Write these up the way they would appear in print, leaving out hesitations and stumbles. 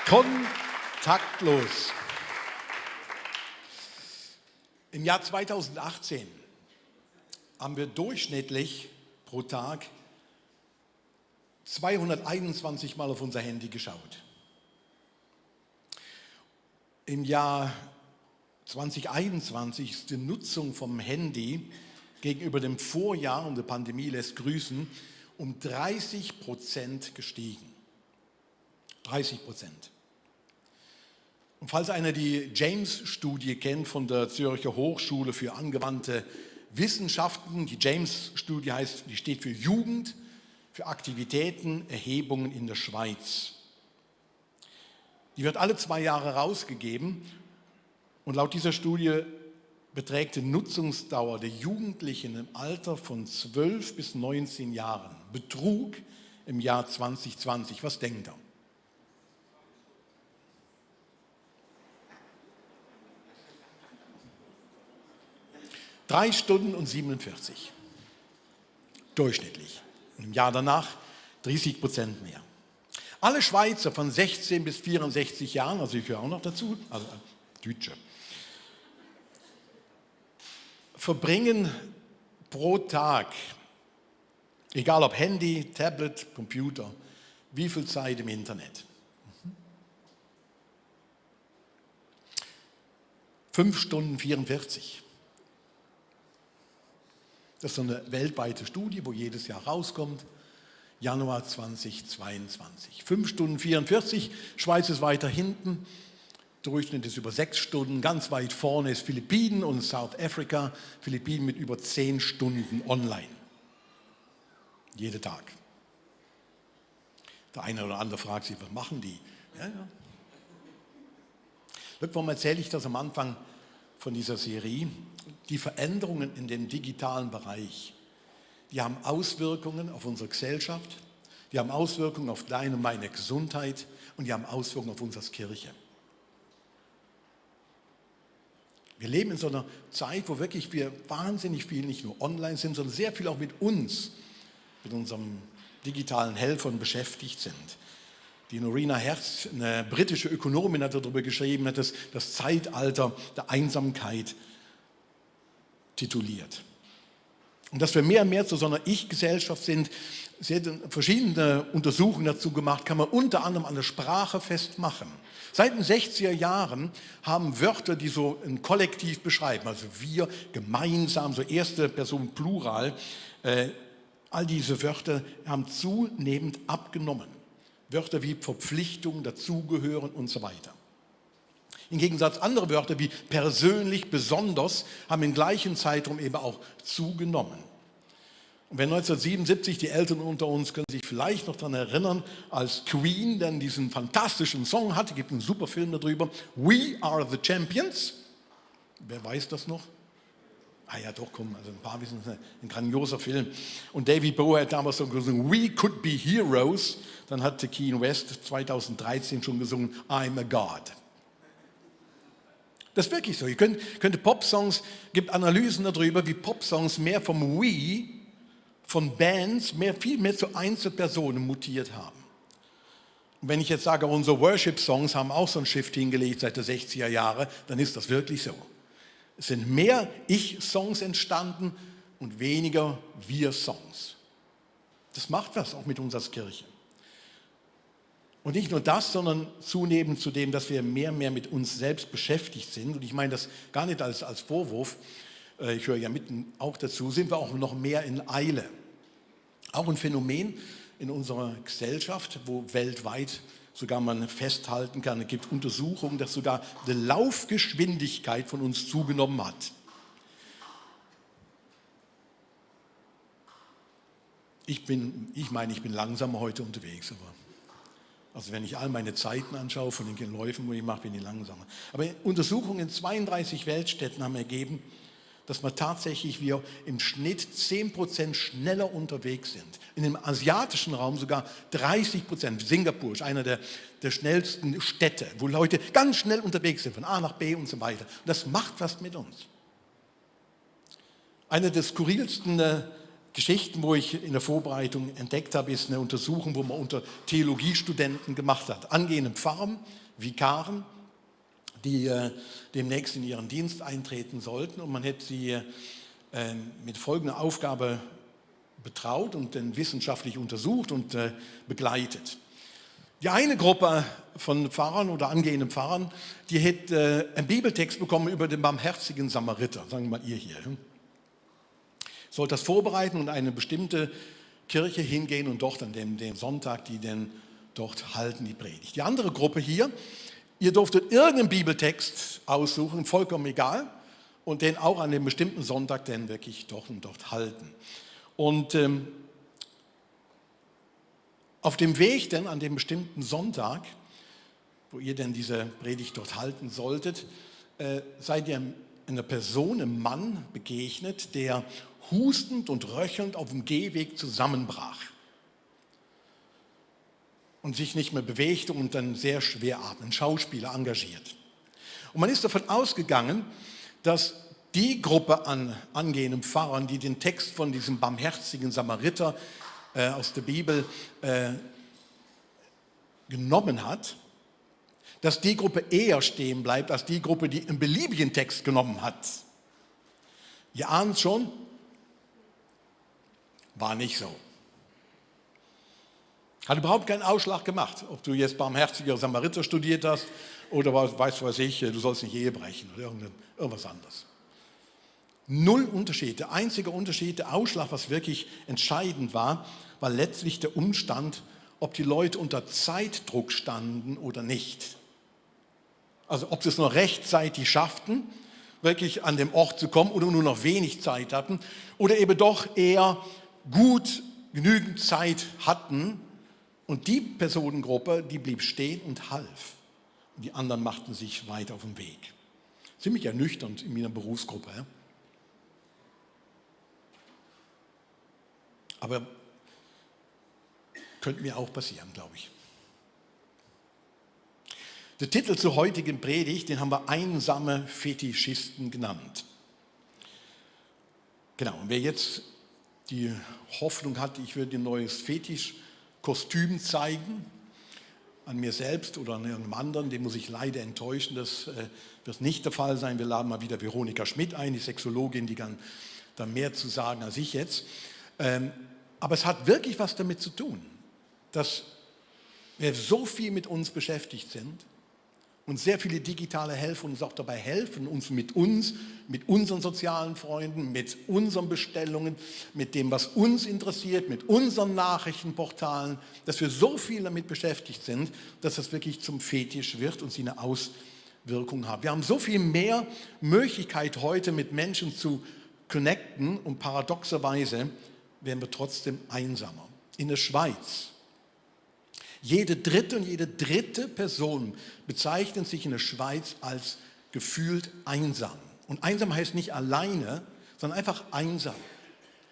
Kontaktlos. Im Jahr 2018 haben wir durchschnittlich pro Tag 221 Mal auf unser Handy geschaut. Im Jahr 2021 ist die Nutzung vom Handy gegenüber dem Vorjahr, und die Pandemie lässt grüßen, um 30% gestiegen. 30%. Und falls einer die James-Studie kennt von der Zürcher Hochschule für angewandte Wissenschaften, die James-Studie die steht für Jugend, für Aktivitäten, Erhebungen in der Schweiz. Die wird alle 2 Jahre rausgegeben und laut dieser Studie beträgt die Nutzungsdauer der Jugendlichen im Alter von 12 bis 19 Jahren, betrug im Jahr 2020. Was denkt ihr? 3 Stunden und 47, durchschnittlich. Und im Jahr danach 30% mehr. Alle Schweizer von 16 bis 64 Jahren, also ich gehöre auch noch dazu, also Deutsche, verbringen pro Tag, egal ob Handy, Tablet, Computer, wie viel Zeit im Internet? 5 Stunden 44. Das ist so eine weltweite Studie, wo jedes Jahr rauskommt. Januar 2022. 5 Stunden 44, Schweiz ist weiter hinten. Durchschnitt ist über 6 Stunden. Ganz weit vorne ist Philippinen und South Africa. Philippinen mit über 10 Stunden online. Jeden Tag. Der eine oder andere fragt sich, was machen die? Ja. Warum erzähle ich das am Anfang von dieser Serie? Die Veränderungen in dem digitalen Bereich, die haben Auswirkungen auf unsere Gesellschaft, die haben Auswirkungen auf deine und meine Gesundheit und die haben Auswirkungen auf uns als Kirche. Wir leben in so einer Zeit, wo wirklich wir wahnsinnig viel nicht nur online sind, sondern sehr viel auch mit uns, mit unserem digitalen Helfern beschäftigt sind. Die Norina Herz, eine britische Ökonomin, hat darüber geschrieben, hat das Zeitalter der Einsamkeit tituliert. Und dass wir mehr und mehr zu so einer Ich-Gesellschaft sind, sie hat verschiedene Untersuchungen dazu gemacht, kann man unter anderem an der Sprache festmachen. Seit den 60er Jahren haben Wörter, die so ein Kollektiv beschreiben, also wir gemeinsam, so erste Person Plural, all diese Wörter haben zunehmend abgenommen. Wörter wie Verpflichtung, dazugehören und so weiter. Im Gegensatz andere Wörter wie persönlich, besonders, haben im gleichen Zeitraum eben auch zugenommen. Und wenn 1977, die Älteren unter uns können sich vielleicht noch daran erinnern, als Queen dann diesen fantastischen Song hatte, gibt einen super Film darüber, We Are the Champions. Wer weiß das noch? Ah ja, doch, komm, also ein paar wissen es, ein grandioser Film. Und David Bowie hat damals so gesungen, We Could Be Heroes. Dann hat Kanye West 2013 schon gesungen, I'm a God. Das ist wirklich so. Ihr könnt Popsongs, gibt Analysen darüber, wie Popsongs mehr vom We, von Bands, viel mehr zu Einzelpersonen mutiert haben. Und wenn ich jetzt sage, unsere Worship-Songs haben auch so ein Shift hingelegt seit den 60er Jahren, dann ist das wirklich so. Es sind mehr Ich-Songs entstanden und weniger Wir-Songs. Das macht was auch mit uns als Kirche. Und nicht nur das, sondern zunehmend zu dem, dass wir mehr und mehr mit uns selbst beschäftigt sind. Und ich meine das gar nicht als Vorwurf, ich höre ja mitten auch dazu, sind wir auch noch mehr in Eile. Auch ein Phänomen in unserer Gesellschaft, wo weltweit sogar man festhalten kann, es gibt Untersuchungen, dass sogar die Laufgeschwindigkeit von uns zugenommen hat. Ich bin langsamer heute unterwegs, aber also wenn ich all meine Zeiten anschaue von den Läufen, die ich mache, bin ich langsamer. Aber Untersuchungen in 32 Weltstädten haben ergeben, dass wir tatsächlich im Schnitt 10% schneller unterwegs sind. In dem asiatischen Raum sogar 30%. Singapur ist einer der schnellsten Städte, wo Leute ganz schnell unterwegs sind, von A nach B und so weiter. Und das macht was mit uns. Eine der skurrilsten Geschichten, wo ich in der Vorbereitung entdeckt habe, ist eine Untersuchung, wo man unter Theologiestudenten gemacht hat. Angehende Pfarrer, Vikaren, die demnächst in ihren Dienst eintreten sollten. Und man hätte sie mit folgender Aufgabe betraut und dann wissenschaftlich untersucht und begleitet. Die eine Gruppe von Pfarrern oder angehenden Pfarrern, die hätte einen Bibeltext bekommen über den barmherzigen Samariter, sagen wir mal ihr hier. Sollte das vorbereiten und eine bestimmte Kirche hingehen und dort an dem Sonntag, die denn dort halten, die Predigt. Die andere Gruppe hier, ihr durftet irgendeinen Bibeltext aussuchen, vollkommen egal, und den auch an dem bestimmten Sonntag denn wirklich dort und dort halten. Und auf dem Weg denn an dem bestimmten Sonntag, wo ihr denn diese Predigt dort halten solltet, seid ihr einer Person, einem Mann begegnet, der hustend und röchelnd auf dem Gehweg zusammenbrach und sich nicht mehr bewegte und dann sehr schwer atmete, ein Schauspieler engagiert. Und man ist davon ausgegangen, dass die Gruppe an angehenden Pfarrern, die den Text von diesem barmherzigen Samariter aus der Bibel genommen hat, dass die Gruppe eher stehen bleibt als die Gruppe, die einen beliebigen Text genommen hat. Ihr ahnt schon, war nicht so. Hat überhaupt keinen Ausschlag gemacht, ob du jetzt barmherziger Samariter studiert hast oder weiß ich, du sollst nicht Ehe brechen oder irgendwas anderes. Null Unterschied. Der einzige Unterschied, der Ausschlag, was wirklich entscheidend war, war letztlich der Umstand, ob die Leute unter Zeitdruck standen oder nicht. Also ob sie es noch rechtzeitig schafften, wirklich an dem Ort zu kommen oder nur noch wenig Zeit hatten oder eben doch eher gut genügend Zeit hatten. Und die Personengruppe, die blieb stehen und half. Und die anderen machten sich weiter auf den Weg. Ziemlich ernüchternd in meiner Berufsgruppe. Ja? Aber könnte mir auch passieren, glaube ich. Der Titel zur heutigen Predigt, den haben wir einsame Fetischisten genannt. Genau, und wer jetzt die Hoffnung hat, ich würde ein neues Fetischkostüm zeigen, an mir selbst oder an irgendeinem anderen, den muss ich leider enttäuschen, das wird nicht der Fall sein. Wir laden mal wieder Veronika Schmidt ein, die Sexologin, die kann da mehr zu sagen als ich jetzt. Aber es hat wirklich was damit zu tun, dass wir so viel mit uns beschäftigt sind und sehr viele digitale Helfer uns auch dabei helfen, uns, mit unseren sozialen Freunden, mit unseren Bestellungen, mit dem, was uns interessiert, mit unseren Nachrichtenportalen, dass wir so viel damit beschäftigt sind, dass das wirklich zum Fetisch wird und sie eine Auswirkung haben. Wir haben so viel mehr Möglichkeit heute mit Menschen zu connecten und paradoxerweise werden wir trotzdem einsamer. In der Schweiz, jede dritte Person bezeichnet sich in der Schweiz als gefühlt einsam. Und einsam heißt nicht alleine, sondern einfach einsam.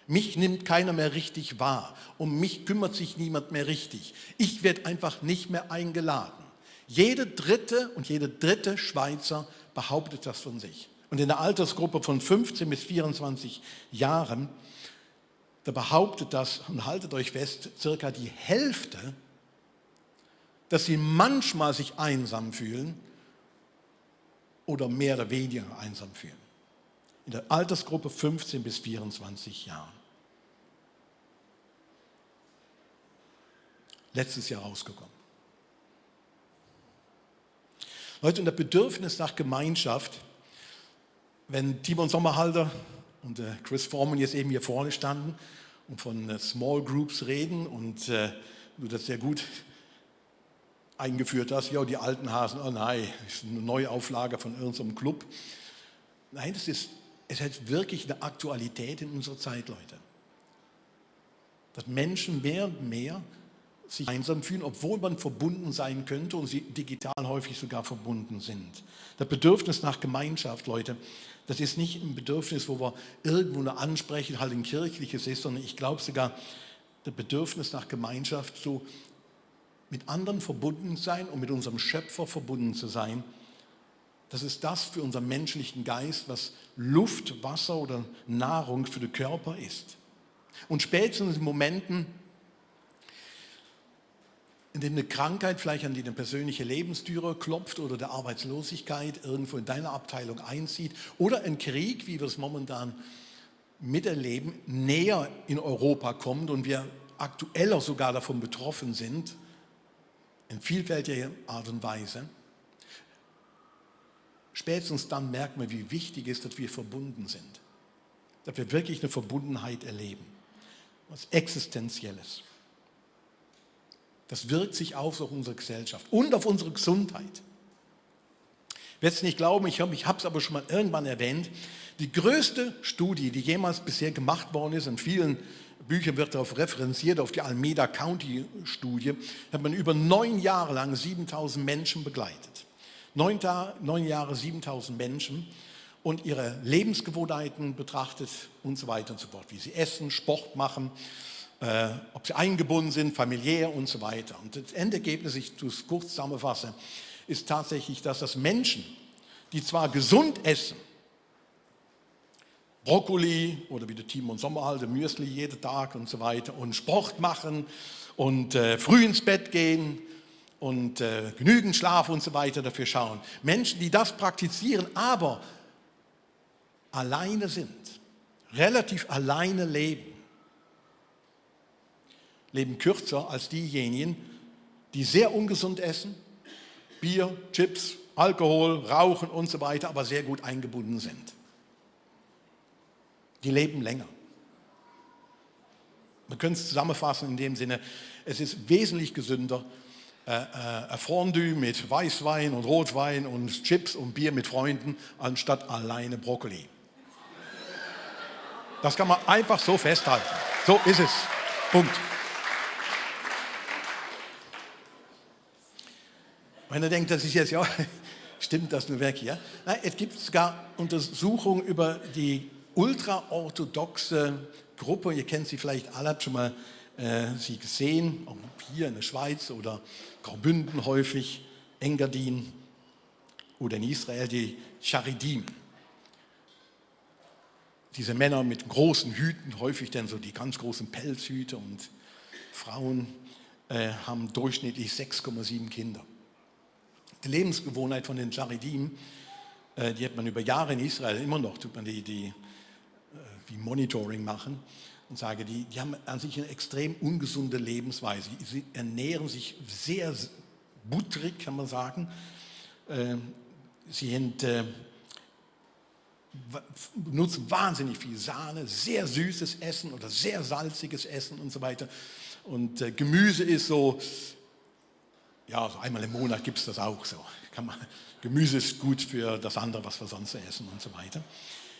Mich nimmt keiner mehr richtig wahr. Um mich kümmert sich niemand mehr richtig. Ich werde einfach nicht mehr eingeladen. Jede dritte Schweizer behauptet das von sich. Und in der Altersgruppe von 15 bis 24 Jahren, da behauptet das, und haltet euch fest, circa die Hälfte, dass sie manchmal sich einsam fühlen oder mehr oder weniger einsam fühlen. In der Altersgruppe 15 bis 24 Jahren. Letztes Jahr rausgekommen. Leute, und das Bedürfnis nach Gemeinschaft, wenn Timon Sommerhalder und Chris Foreman jetzt eben hier vorne standen und von Small Groups reden und du das sehr gut eingeführt hast, ja, die alten Hasen, oh nein, das ist eine Neuauflage von irgendeinem Club. Nein, es hat wirklich eine Aktualität in unserer Zeit, Leute. Dass Menschen mehr und mehr sich einsam fühlen, obwohl man verbunden sein könnte und sie digital häufig sogar verbunden sind. Das Bedürfnis nach Gemeinschaft, Leute, das ist nicht ein Bedürfnis, wo wir irgendwo nur ansprechen, halt ein kirchliches ist, sondern ich glaube sogar, das Bedürfnis nach Gemeinschaft, so mit anderen verbunden sein und mit unserem Schöpfer verbunden zu sein, das ist das für unseren menschlichen Geist, was Luft, Wasser oder Nahrung für den Körper ist. Und spätestens in Momenten, in denen eine Krankheit vielleicht an die persönliche Lebenstüre klopft oder der Arbeitslosigkeit irgendwo in deiner Abteilung einzieht oder ein Krieg, wie wir es momentan miterleben, näher in Europa kommt und wir aktueller sogar davon betroffen sind, in vielfältiger Art und Weise. Spätestens dann merken wir, wie wichtig es ist, dass wir verbunden sind. Dass wir wirklich eine Verbundenheit erleben. Was Existenzielles. Das wirkt sich auf unsere Gesellschaft und auf unsere Gesundheit. Ich werde es nicht glauben, ich habe es aber schon mal irgendwann erwähnt. Die größte Studie, die jemals bisher gemacht worden ist, in vielen Büchern wird darauf referenziert, auf die Alameda County Studie, hat man über 9 Jahre lang 7.000 Menschen begleitet. 9 Jahre 7.000 Menschen und ihre Lebensgewohnheiten betrachtet und so weiter und so fort. Wie sie essen, Sport machen, ob sie eingebunden sind, familiär und so weiter. Und das Endergebnis, ich tue es kurz zusammenfassen, ist tatsächlich, dass das Menschen, die zwar gesund essen, Brokkoli oder wie der Timon Sommer halt, Müsli jeden Tag und so weiter und Sport machen und früh ins Bett gehen und genügend Schlaf und so weiter dafür schauen. Menschen, die das praktizieren, aber alleine sind, relativ alleine leben kürzer als diejenigen, die sehr ungesund essen, Bier, Chips, Alkohol, Rauchen und so weiter, aber sehr gut eingebunden sind. Die leben länger. Wir können es zusammenfassen in dem Sinne, es ist wesentlich gesünder, ein Fondue mit Weißwein und Rotwein und Chips und Bier mit Freunden, anstatt alleine Brokkoli. Das kann man einfach so festhalten. So ist es. Punkt. Wenn ihr denkt, das ist jetzt, ja, stimmt das nur wirklich? Ja? Nein, es gibt sogar Untersuchungen über die ultraorthodoxe Gruppe, ihr kennt sie vielleicht alle, habt schon mal sie gesehen, auch hier in der Schweiz oder Graubünden häufig, Engadin oder in Israel, die Charidim. Diese Männer mit großen Hüten, häufig dann so die ganz großen Pelzhüte und Frauen haben durchschnittlich 6,7 Kinder. Die Lebensgewohnheit von den Charidim, die hat man über Jahre in Israel immer noch, tut man die Monitoring machen und sage, die haben an sich eine extrem ungesunde Lebensweise. Sie ernähren sich sehr butterig, kann man sagen. Sie benutzen wahnsinnig viel Sahne, sehr süßes Essen oder sehr salziges Essen und so weiter. Und Gemüse ist so, ja, so einmal im Monat gibt es das auch so. Gemüse ist gut für das andere, was wir sonst essen und so weiter.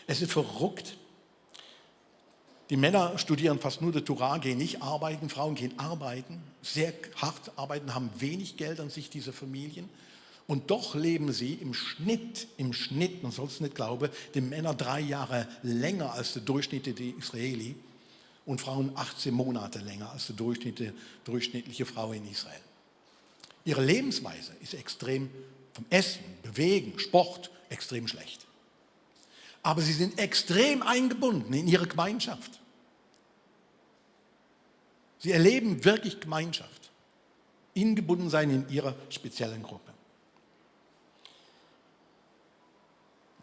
Es ist verrückt. Die Männer studieren fast nur die Torah, gehen nicht arbeiten, Frauen gehen arbeiten, sehr hart arbeiten, haben wenig Geld an sich, diese Familien. Und doch leben sie im Schnitt, man soll es nicht glauben, die Männer 3 Jahre länger als der durchschnittliche Israeli und Frauen 18 Monate länger als die durchschnittliche Frau in Israel. Ihre Lebensweise ist extrem vom Essen, Bewegen, Sport extrem schlecht. Aber sie sind extrem eingebunden in ihre Gemeinschaft. Sie erleben wirklich Gemeinschaft, eingebunden sein in ihrer speziellen Gruppe.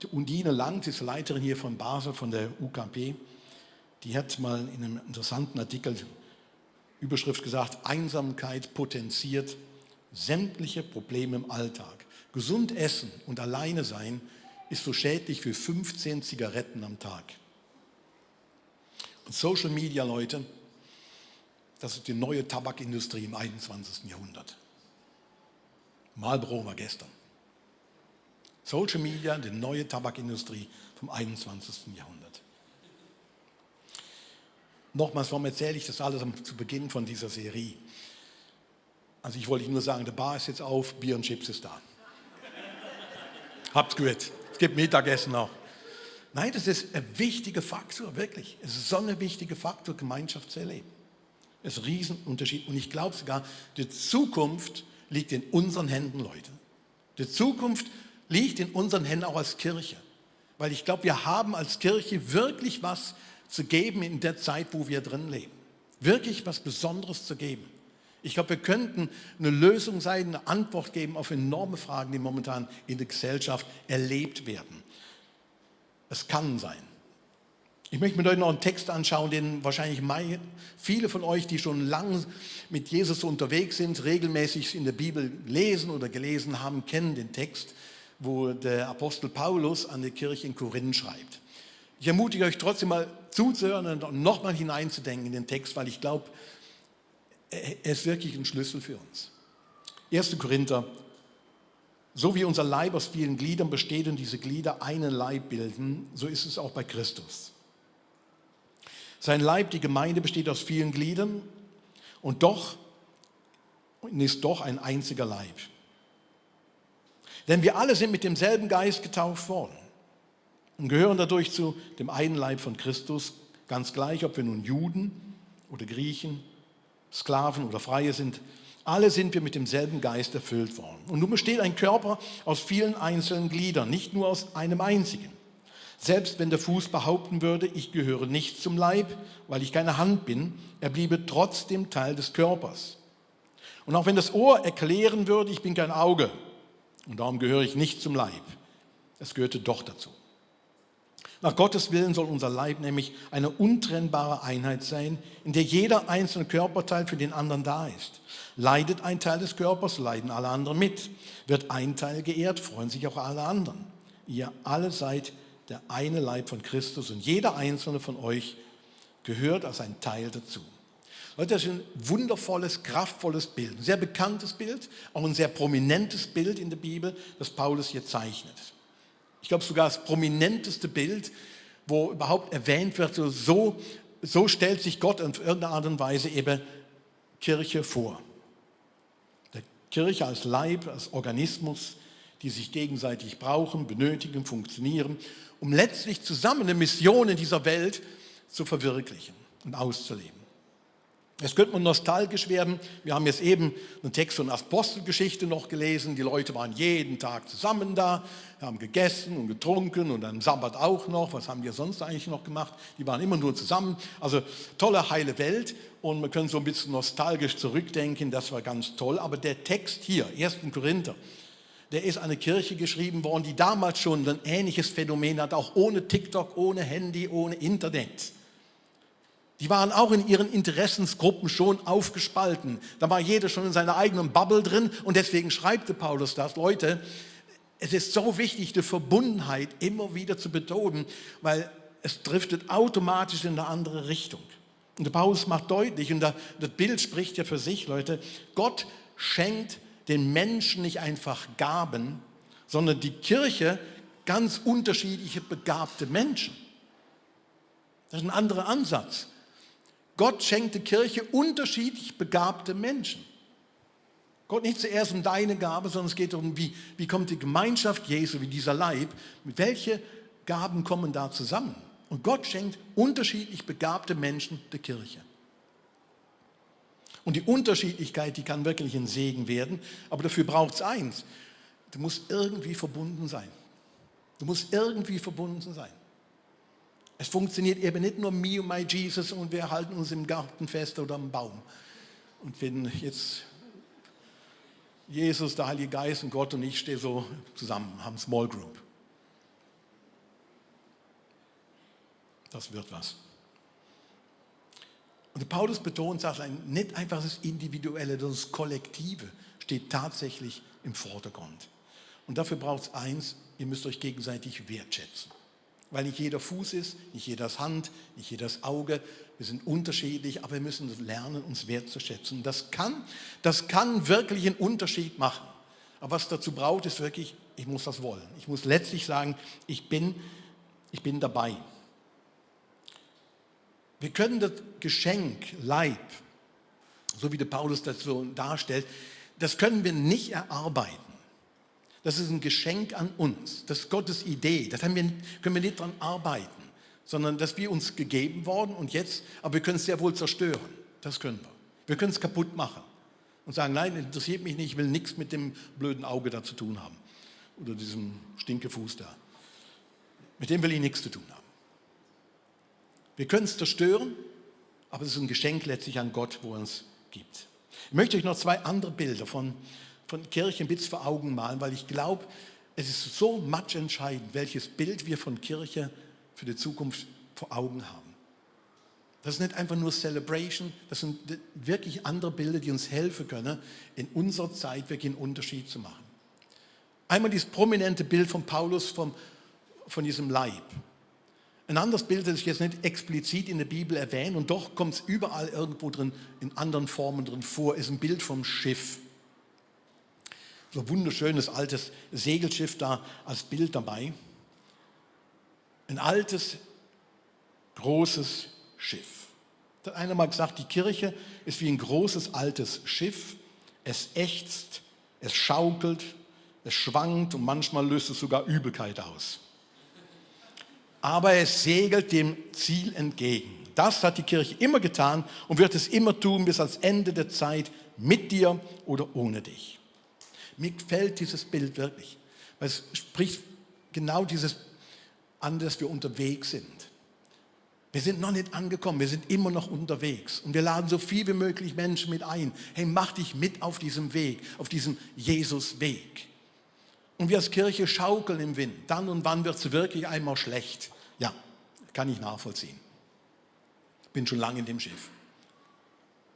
Die Undine Lang, die ist Leiterin hier von Basel, von der UKP, die hat mal in einem interessanten Artikel Überschrift gesagt, Einsamkeit potenziert sämtliche Probleme im Alltag. Gesund essen und alleine sein ist so schädlich wie 15 Zigaretten am Tag. Und Social Media, Leute, das ist die neue Tabakindustrie im 21. Jahrhundert. Marlboro war gestern. Social Media, die neue Tabakindustrie vom 21. Jahrhundert. Nochmals, warum erzähle ich das alles zu Beginn von dieser Serie? Also ich wollte nur sagen, die Bar ist jetzt auf, Bier und Chips ist da. Habt's gehört. Es gibt Mittagessen noch. Nein, das ist ein wichtiger Faktor, wirklich. Es ist so ein wichtiger Faktor, Gemeinschaft zu erleben. Das ist ein Riesenunterschied. Und ich glaube sogar, die Zukunft liegt in unseren Händen, Leute. Die Zukunft liegt in unseren Händen auch als Kirche. Weil ich glaube, wir haben als Kirche wirklich was zu geben in der Zeit, wo wir drin leben. Wirklich was Besonderes zu geben. Ich glaube, wir könnten eine Lösung sein, eine Antwort geben auf enorme Fragen, die momentan in der Gesellschaft erlebt werden. Es kann sein. Ich möchte mit euch noch einen Text anschauen, den wahrscheinlich viele von euch, die schon lange mit Jesus unterwegs sind, regelmäßig in der Bibel lesen oder gelesen haben, kennen den Text, wo der Apostel Paulus an die Kirche in Korinth schreibt. Ich ermutige euch trotzdem mal zuzuhören und nochmal hineinzudenken in den Text, weil ich glaube, er ist wirklich ein Schlüssel für uns. 1. Korinther: So wie unser Leib aus vielen Gliedern besteht und diese Glieder einen Leib bilden, so ist es auch bei Christus. Sein Leib, die Gemeinde, besteht aus vielen Gliedern und ist doch ein einziger Leib. Denn wir alle sind mit demselben Geist getauft worden und gehören dadurch zu dem einen Leib von Christus, ganz gleich, ob wir nun Juden oder Griechen, Sklaven oder Freie sind. Alle sind wir mit demselben Geist erfüllt worden. Und nun besteht ein Körper aus vielen einzelnen Gliedern, nicht nur aus einem einzigen. Selbst wenn der Fuß behaupten würde, ich gehöre nicht zum Leib, weil ich keine Hand bin, er bliebe trotzdem Teil des Körpers. Und auch wenn das Ohr erklären würde, ich bin kein Auge und darum gehöre ich nicht zum Leib, es gehörte doch dazu. Nach Gottes Willen soll unser Leib nämlich eine untrennbare Einheit sein, in der jeder einzelne Körperteil für den anderen da ist. Leidet ein Teil des Körpers, leiden alle anderen mit. Wird ein Teil geehrt, freuen sich auch alle anderen. Ihr alle seid der eine Leib von Christus und jeder einzelne von euch gehört als ein Teil dazu. Leute, das ist ein wundervolles, kraftvolles Bild, ein sehr bekanntes Bild, auch ein sehr prominentes Bild in der Bibel, das Paulus hier zeichnet. Ich glaube sogar das prominenteste Bild, wo überhaupt erwähnt wird, so stellt sich Gott auf irgendeine Art und Weise eben Kirche vor. Der Kirche als Leib, als Organismus, die sich gegenseitig brauchen, benötigen, funktionieren, um letztlich zusammen eine Mission in dieser Welt zu verwirklichen und auszuleben. Jetzt könnte man nostalgisch werden. Wir haben jetzt eben einen Text von Apostelgeschichte noch gelesen. Die Leute waren jeden Tag zusammen da, haben gegessen und getrunken und am Sabbat auch noch. Was haben die sonst eigentlich noch gemacht? Die waren immer nur zusammen. Also tolle, heile Welt. Und man kann so ein bisschen nostalgisch zurückdenken. Das war ganz toll. Aber der Text hier, 1. Korinther, der ist an eine Kirche geschrieben worden, die damals schon ein ähnliches Phänomen hat, auch ohne TikTok, ohne Handy, ohne Internet. Die waren auch in ihren Interessensgruppen schon aufgespalten. Da war jeder schon in seiner eigenen Bubble drin und deswegen schreibt Paulus das. Leute, es ist so wichtig, die Verbundenheit immer wieder zu betonen, weil es driftet automatisch in eine andere Richtung. Und der Paulus macht deutlich, und das Bild spricht ja für sich, Leute, Gott schenkt den Menschen nicht einfach Gaben, sondern die Kirche ganz unterschiedliche begabte Menschen. Das ist ein anderer Ansatz. Gott schenkt der Kirche unterschiedlich begabte Menschen. Gott nicht zuerst um deine Gabe, sondern es geht darum, wie kommt die Gemeinschaft Jesu, wie dieser Leib, mit welche Gaben kommen da zusammen. Und Gott schenkt unterschiedlich begabte Menschen der Kirche. Und die Unterschiedlichkeit, die kann wirklich ein Segen werden, aber dafür braucht es eins: Du musst irgendwie verbunden sein. Du musst irgendwie verbunden sein. Es funktioniert eben nicht nur me und my Jesus und wir halten uns im Garten fest oder am Baum. Und wenn jetzt Jesus, der Heilige Geist und Gott und ich stehen so zusammen, haben Small Group. Das wird was. Und der Paulus betont, sagt nicht einfach das Individuelle, das Kollektive steht tatsächlich im Vordergrund. Und dafür braucht es eins: Ihr müsst euch gegenseitig wertschätzen. Weil nicht jeder Fuß ist, nicht jedes Hand, nicht jedes Auge. Wir sind unterschiedlich, aber wir müssen lernen, uns wertzuschätzen. Das kann wirklich einen Unterschied machen. Aber was dazu braucht, ist wirklich, ich muss das wollen. Ich muss letztlich sagen, ich bin dabei. Wir können das Geschenk Leib, so wie der Paulus das so darstellt, das können wir nicht erarbeiten. Das ist ein Geschenk an uns. Das ist Gottes Idee. Das können wir nicht daran arbeiten, sondern das wir uns gegeben worden und jetzt, aber wir können es sehr wohl zerstören. Das können wir. Wir können es kaputt machen und sagen, nein, das interessiert mich nicht, ich will nichts mit dem blöden Auge da zu tun haben oder diesem Stinkefuß da. Mit dem will ich nichts zu tun haben. Wir können es zerstören, aber es ist ein Geschenk letztlich an Gott, wo er uns gibt. Ich möchte euch noch 2 andere Bilder von Kirche ein bisschen vor Augen malen, weil ich glaube, es ist so matchentscheidend, welches Bild wir von Kirche für die Zukunft vor Augen haben. Das ist nicht einfach nur Celebration, das sind wirklich andere Bilder, die uns helfen können, in unserer Zeit wirklich einen Unterschied zu machen. Einmal dieses prominente Bild von Paulus von diesem Leib. Ein anderes Bild, das ich jetzt nicht explizit in der Bibel erwähne, und doch kommt es überall irgendwo drin, in anderen Formen drin vor, ist ein Bild vom Schiff. So ein wunderschönes altes Segelschiff da als Bild dabei. Ein altes, großes Schiff. Da hat einer mal gesagt, die Kirche ist wie ein großes altes Schiff. Es ächzt, es schaukelt, es schwankt und manchmal löst es sogar Übelkeit aus. Aber es segelt dem Ziel entgegen. Das hat die Kirche immer getan und wird es immer tun bis ans Ende der Zeit, mit dir oder ohne dich. Mir gefällt dieses Bild wirklich, weil es spricht genau dieses an, dass wir unterwegs sind. Wir sind noch nicht angekommen, wir sind immer noch unterwegs und wir laden so viel wie möglich Menschen mit ein. Hey, mach dich mit auf diesem Weg, auf diesem Jesus-Weg. Und wir als Kirche schaukeln im Wind. Dann und wann wird es wirklich einmal schlecht. Ja, kann ich nachvollziehen. Bin schon lange in dem Schiff.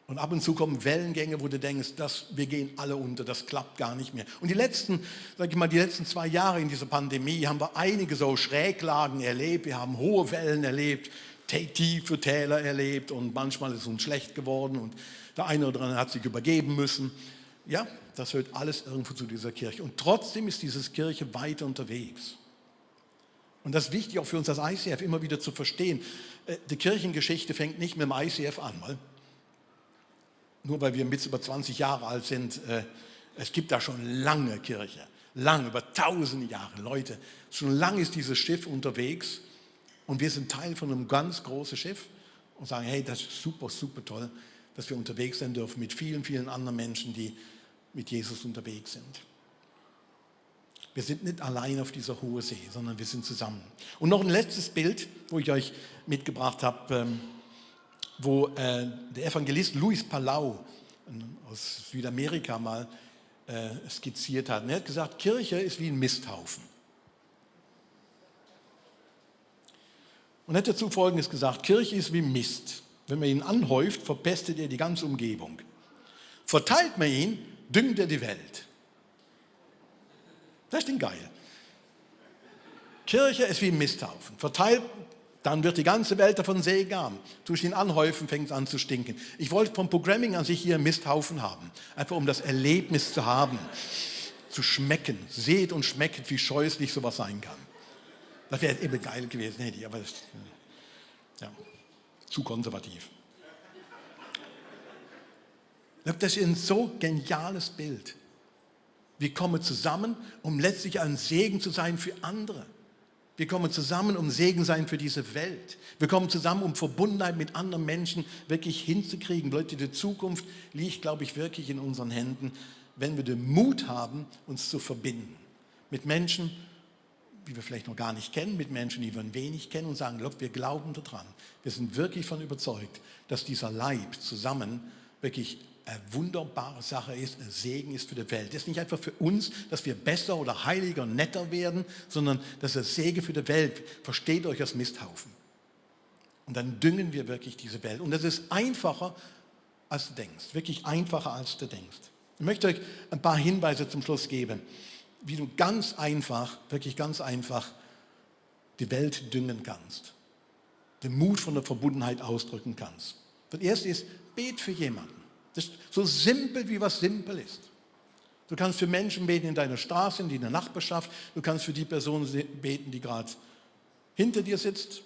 Und ab und zu kommen Wellengänge, wo du denkst, wir gehen alle unter, das klappt gar nicht mehr. Und die letzten 2 Jahre in dieser Pandemie haben wir einige so Schräglagen erlebt. Wir haben hohe Wellen erlebt, tiefe Täler erlebt und manchmal ist es uns schlecht geworden und der eine oder andere hat sich übergeben müssen. Ja, das hört alles irgendwo zu dieser Kirche. Und trotzdem ist diese Kirche weiter unterwegs. Und das ist wichtig auch für uns als ICF immer wieder zu verstehen. Die Kirchengeschichte fängt nicht mit dem ICF an, nur weil wir jetzt über 20 Jahre alt sind. Es gibt da schon lange Kirche, lange, über 1000 Jahre. Leute, schon lange ist dieses Schiff unterwegs und wir sind Teil von einem ganz großen Schiff und sagen, hey, das ist super, super toll, dass wir unterwegs sein dürfen mit vielen, vielen anderen Menschen, die mit Jesus unterwegs sind. Wir sind nicht allein auf dieser hohen See, sondern wir sind zusammen. Und noch ein letztes Bild, wo ich euch mitgebracht habe, wo der Evangelist Luis Palau aus Südamerika mal skizziert hat. Und er hat gesagt, Kirche ist wie ein Misthaufen. Und er hat dazu Folgendes gesagt, Kirche ist wie Mist. Wenn man ihn anhäuft, verpestet er die ganze Umgebung. Verteilt man ihn, düngt er die Welt. Das ist denn geil. Kirche ist wie ein Misthaufen. Verteilt, dann wird die ganze Welt davon Segen haben. Durch den Anhäufen fängt es an zu stinken. Ich wollte vom Programming an sich hier einen Misthaufen haben. Einfach um das Erlebnis zu haben, zu schmecken. Seht und schmeckt, wie scheußlich sowas sein kann. Das wäre eben geil gewesen, hätte ich, aber das, ja, zu konservativ. Das ist ein so geniales Bild. Wir kommen zusammen, um letztlich ein Segen zu sein für andere. Wir kommen zusammen, um Segen sein für diese Welt. Wir kommen zusammen, um Verbundenheit mit anderen Menschen wirklich hinzukriegen. Leute, die Zukunft liegt, glaube ich, wirklich in unseren Händen, wenn wir den Mut haben, uns zu verbinden. Mit Menschen, die wir vielleicht noch gar nicht kennen, mit Menschen, die wir ein wenig kennen und sagen, look, wir glauben daran. Wir sind wirklich davon überzeugt, dass dieser Leib zusammen wirklich eine wunderbare Sache ist, ein Segen ist für die Welt. Das ist nicht einfach für uns, dass wir besser oder heiliger, netter werden, sondern das ist ein Segen für die Welt. Versteht euch als Misthaufen. Und dann düngen wir wirklich diese Welt. Und das ist einfacher, als du denkst. Wirklich einfacher, als du denkst. Ich möchte euch ein paar Hinweise zum Schluss geben, wie du ganz einfach, wirklich ganz einfach die Welt düngen kannst. Den Mut von der Verbundenheit ausdrücken kannst. Das erste ist, bet für jemanden. Das ist so simpel, wie was simpel ist. Du kannst für Menschen beten in deiner Straße, in deiner Nachbarschaft. Du kannst für die Person beten, die gerade hinter dir sitzt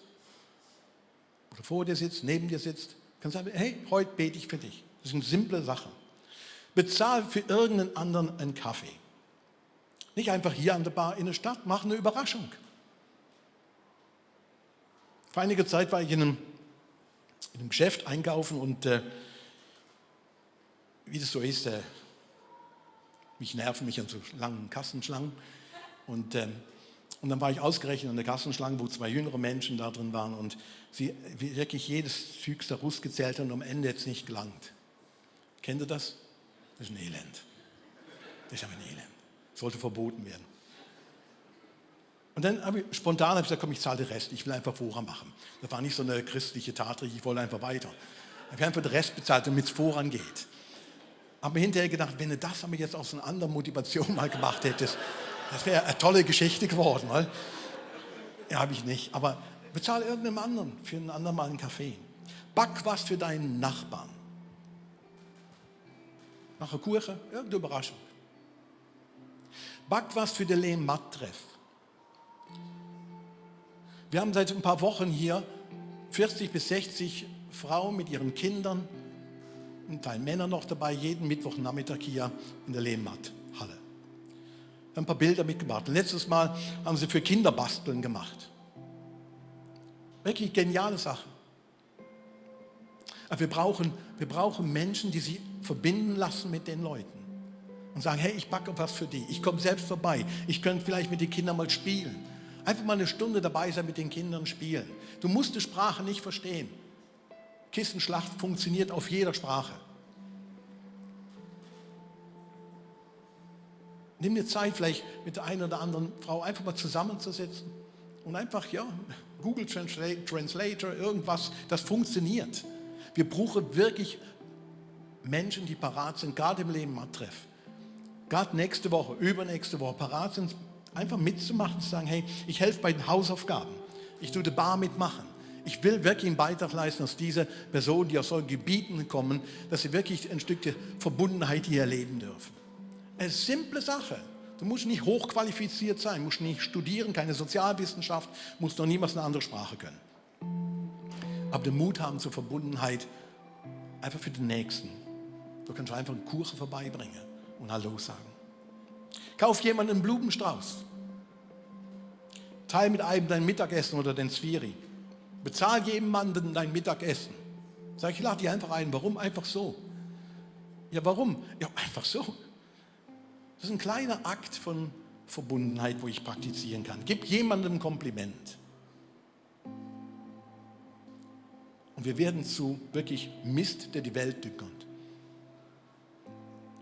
oder vor dir sitzt, neben dir sitzt. Du kannst sagen, hey, heute bete ich für dich. Das ist eine simple Sache. Bezahl für irgendeinen anderen einen Kaffee. Nicht einfach hier an der Bar in der Stadt, mach eine Überraschung. Vor einiger Zeit war ich in einem Geschäft einkaufen und wie das so ist, mich nerven mich an so langen Kassenschlangen. Und Und dann war ich ausgerechnet in der Kassenschlange, wo 2 jüngere Menschen da drin waren und sie wirklich jedes Füchster rausgezählt haben und am Ende jetzt nicht gelangt. Kennt ihr das? Das ist ein Elend. Das ist aber ein Elend. Sollte verboten werden. Und dann habe ich spontan gesagt, komm, ich zahle den Rest. Ich will einfach Vorrang machen. Das war nicht so eine christliche Tat, ich wollte einfach weiter. Ich habe einfach den Rest bezahlt, damit es vorangeht. Habe mir hinterher gedacht, wenn du das aber jetzt aus einer anderen Motivation mal gemacht hättest, das wäre eine tolle Geschichte geworden. Weil? Ja, habe ich nicht. Aber bezahle irgendeinem anderen für einen anderen Mal einen Kaffee. Back was für deinen Nachbarn. Mache Kuchen, irgendeine Überraschung. Back was für den Lehm-Matt-Treff. Wir haben seit ein paar Wochen hier 40 bis 60 Frauen mit ihren Kindern, ein Teil Männer noch dabei, jeden Mittwochnachmittag hier in der Lehm-Matt-Halle. Wir haben ein paar Bilder mitgebracht. Letztes Mal haben sie für Kinder Basteln gemacht. Wirklich geniale Sache. Aber wir brauchen Menschen, die sich verbinden lassen mit den Leuten. Und sagen, hey, ich backe was für die. Ich komme selbst vorbei. Ich könnte vielleicht mit den Kindern mal spielen. Einfach mal eine Stunde dabei sein, mit den Kindern spielen. Du musst die Sprache nicht verstehen. Kissenschlacht funktioniert auf jeder Sprache. Nimm dir Zeit, vielleicht mit der einen oder anderen Frau einfach mal zusammenzusetzen und einfach, ja, Google Translator, irgendwas, das funktioniert. Wir brauchen wirklich Menschen, die parat sind, gerade im Lehm-Matt-Treff. Gerade nächste Woche, übernächste Woche parat sind, einfach mitzumachen, zu sagen, hey, ich helfe bei den Hausaufgaben. Ich tue die Bar mitmachen. Ich will wirklich einen Beitrag leisten, dass diese Personen, die aus solchen Gebieten kommen, dass sie wirklich ein Stück der Verbundenheit hier erleben dürfen. Eine simple Sache. Du musst nicht hochqualifiziert sein, musst nicht studieren, keine Sozialwissenschaft, musst noch niemals eine andere Sprache können. Aber den Mut haben zur Verbundenheit, einfach für den Nächsten. Du kannst einfach einen Kuchen vorbeibringen und Hallo sagen. Kauf jemanden einen Blumenstrauß. Teil mit einem dein Mittagessen oder den Zwiri. Bezahl jemandem dein Mittagessen. Sag ich, lade dich einfach ein. Warum? Einfach so. Ja, warum? Ja, einfach so. Das ist ein kleiner Akt von Verbundenheit, wo ich praktizieren kann. Gib jemandem ein Kompliment. Und wir werden zu wirklich Mist, der die Welt dünkert.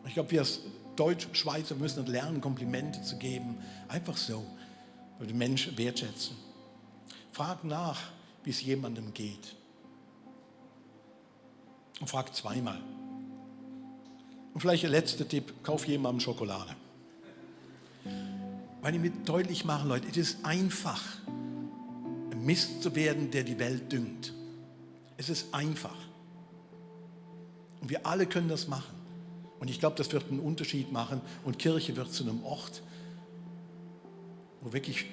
Ich glaube, wir als Deutsch-Schweizer müssen lernen, Komplimente zu geben. Einfach so, weil die Menschen wertschätzen. Frag nach, wie es jemandem geht. Und frag zweimal. Und vielleicht der letzte Tipp, kauf jemandem Schokolade. Weil ich mir deutlich machen, Leute, es ist einfach, ein Mist zu werden, der die Welt düngt. Es ist einfach. Und wir alle können das machen. Und ich glaube, das wird einen Unterschied machen. Und Kirche wird zu einem Ort, wo wirklich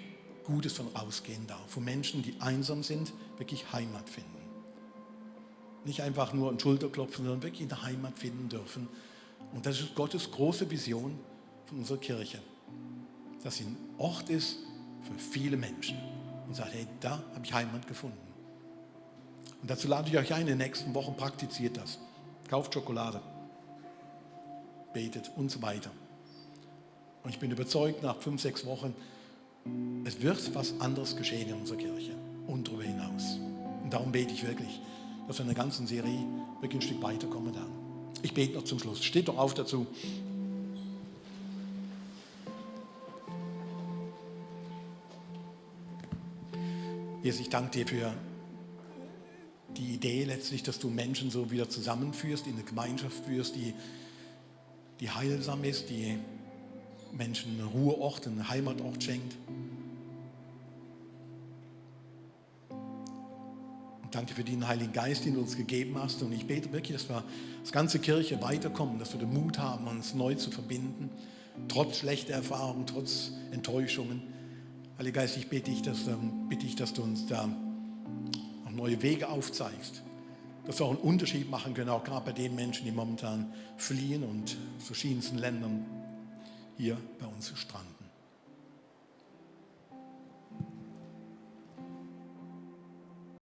Gutes von ausgehen darf. Wo Menschen, die einsam sind, wirklich Heimat finden. Nicht einfach nur ein Schulterklopfen, sondern wirklich eine Heimat finden dürfen. Und das ist Gottes große Vision von unserer Kirche. Dass sie ein Ort ist für viele Menschen. Und sagt, hey, da habe ich Heimat gefunden. Und dazu lade ich euch ein, in den nächsten Wochen praktiziert das. Kauft Schokolade. Betet und so weiter. Und ich bin überzeugt, nach 5, 6 Wochen, es wird was anderes geschehen in unserer Kirche und darüber hinaus. Und darum bete ich wirklich, dass wir in der ganzen Serie wirklich ein Stück weiterkommen werden. Ich bete noch zum Schluss. Steht doch auf dazu. Jesus, ich danke dir für die Idee letztlich, dass du Menschen so wieder zusammenführst, in eine Gemeinschaft führst, die heilsam ist, die Menschen einen Ruheort, einen Heimatort schenkt. Und danke für den Heiligen Geist, den du uns gegeben hast. Und ich bete wirklich, dass wir als ganze Kirche weiterkommen, dass wir den Mut haben, uns neu zu verbinden, trotz schlechter Erfahrungen, trotz Enttäuschungen. Heiliger Geist, ich bitte dich, dass du uns da noch neue Wege aufzeigst, dass wir auch einen Unterschied machen können, auch gerade bei den Menschen, die momentan fliehen und in verschiedensten Ländern hier bei uns stranden.